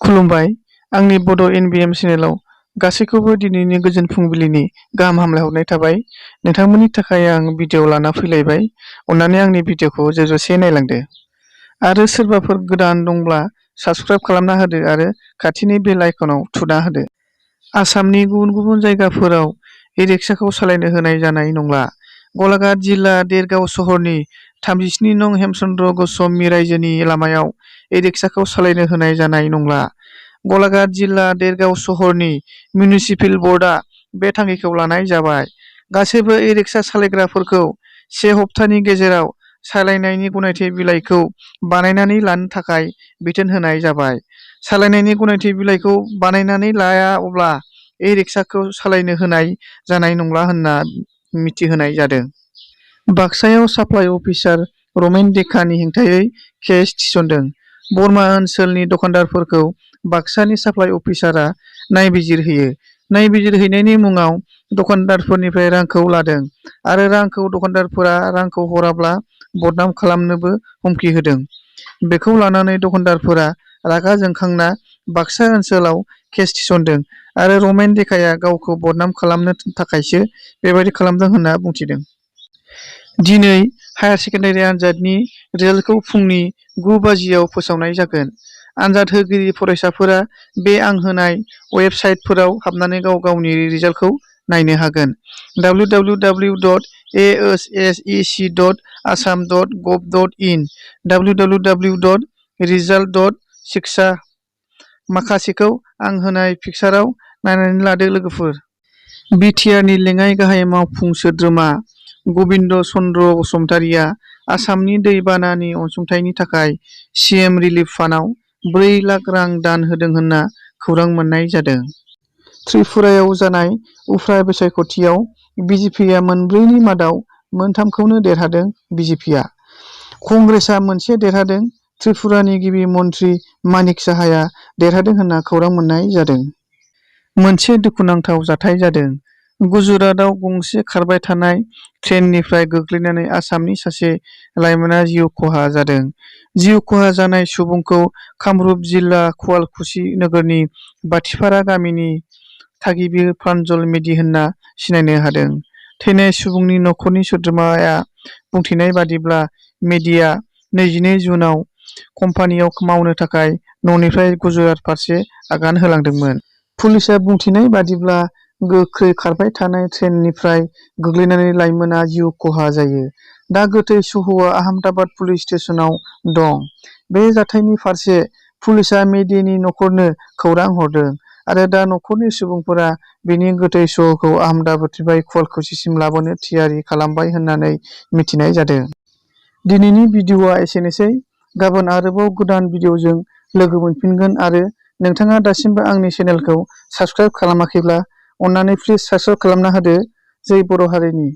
खुलुमबाय आंनि बड NBM चेनेलाव गासैखौबो दिनैनि गोजोन फुंबिलिनि गाहाम हामलायहरनाय थाबाय। नोंथांमोननि थाखाय आं भिडिअ लाना फैलायबाय। अन्नानै आंनि भिडिअखौ जोबजासे नायलांदो आरो सोरबाफोर गोदान दंब्ला साबस्क्राइब खालामना होदो आरो खाथिनि बेल आइकनाव थुना होदो। आसामनि गुबुन गुबुन जायगाफोराव E-रिक्शाखौ सालायनो होनाय जानाय नंला। गलाघाट जिल्ला देरगाव सहरनि 37 नं हेमचन्द्र गस्वामी रायजोनि लामायाव E-रिक्शाखौ सालायनो होनाय जानाय नंला। गलाघाट जिल्ला देरगाव सहरनि मिउनिसिपेल बर्डआ बे थांखिखौ लानाय जाबाय। गासैबो E-रिक्शा सालायग्राफोरखौ 1 हप्तानि गेजेराव सालायनायनि गनायथि बिलाइखौ बानायनानै लानो थाखाय बिथोन होनाय जाबाय। सालायनायनि गनायथि बिलाइखौ बानायनानै लाया अब्ला E-रिक्शाखौ सालायनो होनाय जानाय नंला होनना मिथिहोनाय जादों। बाक्सायाव साप्लाइ अफिसार रमेन डेकानि हेंथायै केस थिसनदों। बरमा ओनसोलनि दखानदारफोरखौ बाक्सानि साप्लाइ अफिसारआ नायबिजिरहोयो। नायबिजिरहैनायनि मुङाव दखानदारफोरनिफ्राय रांखौ लादों आरो दखानदारफोरा रांखौ हराब्ला बदनाम खालामनोबो हुमखि होदों। बेखौ लानानै दखानदारफोरा रागा जोंखांना बाक्सा ओनसोलाव केस थिसनदों आरो रमेन डेकाया गावखौ बदनाम खालामनो थाखायसो बेबादि खालामदों होनना बुंथिदों। दिनै हायार सेकेन्डारि आनजादनि रिजाल्टखौ फुंनि 9 बाजियाव फोसावनाय जागोन। आनजाद होगिरि फरायसाफोरा बे आं होनाय वेबसाइटफोराव हाबनानै गावनि रिजाल्टखौ नायनो हागोन। www.assec.assam.gov.in www.result.shiksha माखासेखौ आं होनाय पिकचाराव नायनानै लादो लोगोफोर। BTR नि लेङाइ गाहाय मावफुं सोद्रोमा गबिन्द चन्द्र बसुमतारीया आसामनि दै बानानि अनसुंथाइनि थाखाय CM रिलिफ फान्डआव 4 लाख रां दान होदों होनना खौरां मोन्नाय जादों। त्रिपुरायाव जानाय उफ्रा बिसायख'थियाव BJPआ मोनब्रैनि मादाव मोनथामखौनो देरहादों। BJPआ कंग्रेसआ मोनसे देरहादों। त्रिपुरानि गिबि मन्थ्रि मानिक साहाया देरहादों होनना खौरां मोन्नाय जादों। मोनसे दुखुनांथाव जाथाय जादों। गुजरातआव गंसे खारबाय थानाय ट्रेननिफ्राय गोग्लैनानै आसामनि सासे लाइमोना जिउ खहा जादों। जिउ खहा जानाय सुबुंखौ कामरुप जिल्ला खुवालकुसि नोगोरनि बाथिपारा गामिनि थागिबि प्रान्जल मेधि होनना सिनायनो हादों। थैनाय सुबुंनि नखरनि सोद्रोमाया बुंथिनाय बादिब्ला मेधिया 22 जुनआव कम्पानियाव मावनो थाखाय न'निफ्राय गुजरात फारसे आगान होलांदोंमोन। पुलिसआ बुंथिनाय बादिब्ला गोख्रै खारबाय थानाय ट्रेननिफ्राय गोग्लैनानै लाइमोना जिउ खहा जायो। दा गोथै सह'आ आहमेदाबाद पुलिस स्टेशनाव दं। बे जाथायनि फारसे पुलिसआ मेधिनि नखरनो खौरां हरदों आरो दा नखरनि सुबुंफोरा बिनि गोथै सह'खौ आहमेदाबादनिफ्राय खुवालकुसिसिम लाबोनो थियारि खालामबाय होननानै मिथिनाय जादों। दिनैनि भिडिअआ एसेनोसै। गाबोन आरोबाव गोदान भिडिअजों लोगो मोनफिनगोन आरो नोंथाङा दासिमबो आंनि चेनेलखौ साबस्क्राइब खालामाखैब्ला अन्नानै प्लिज साबस्क्राइब खालामना होदो। जै बर' हारिनि।